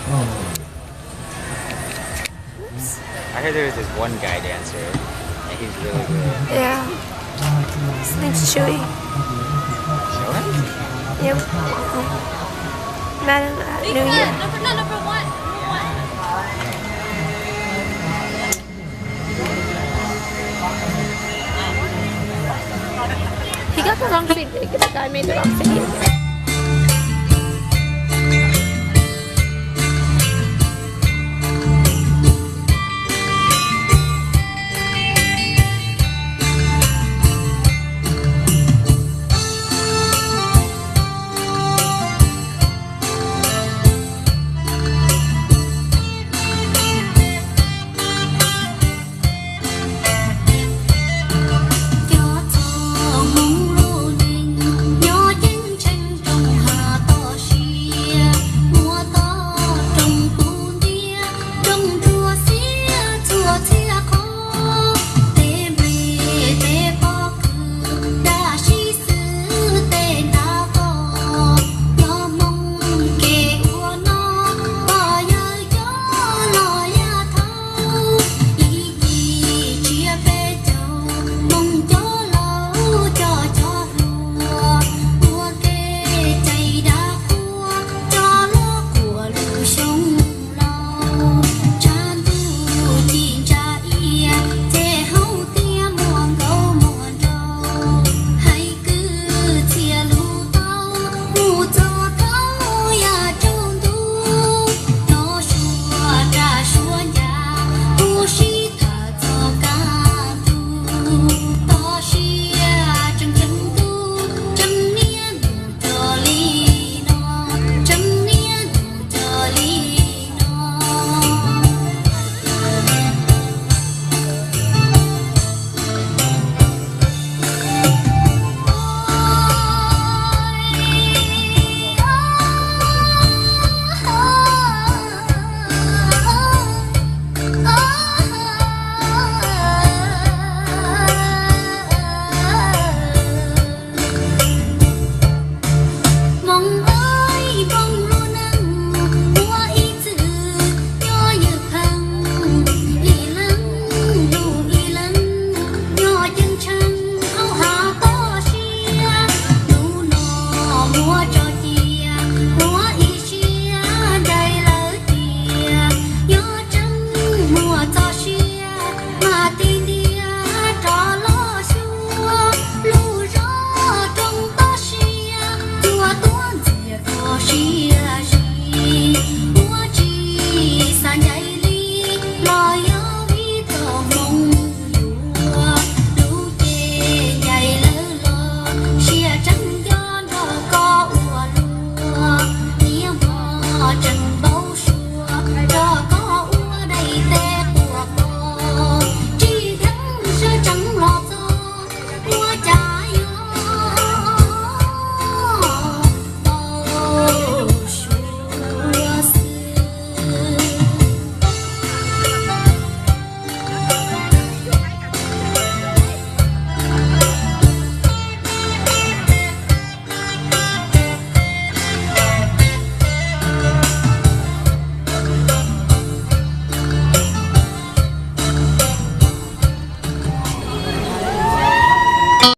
Oops. I heard there was this one guy dancer, and he's really good. Yeah. His name's Chewy. Chewy? Yep. Met him at New Year. Number, no, number one. Number one. He got the wrong seat. The guy made the wrong seat.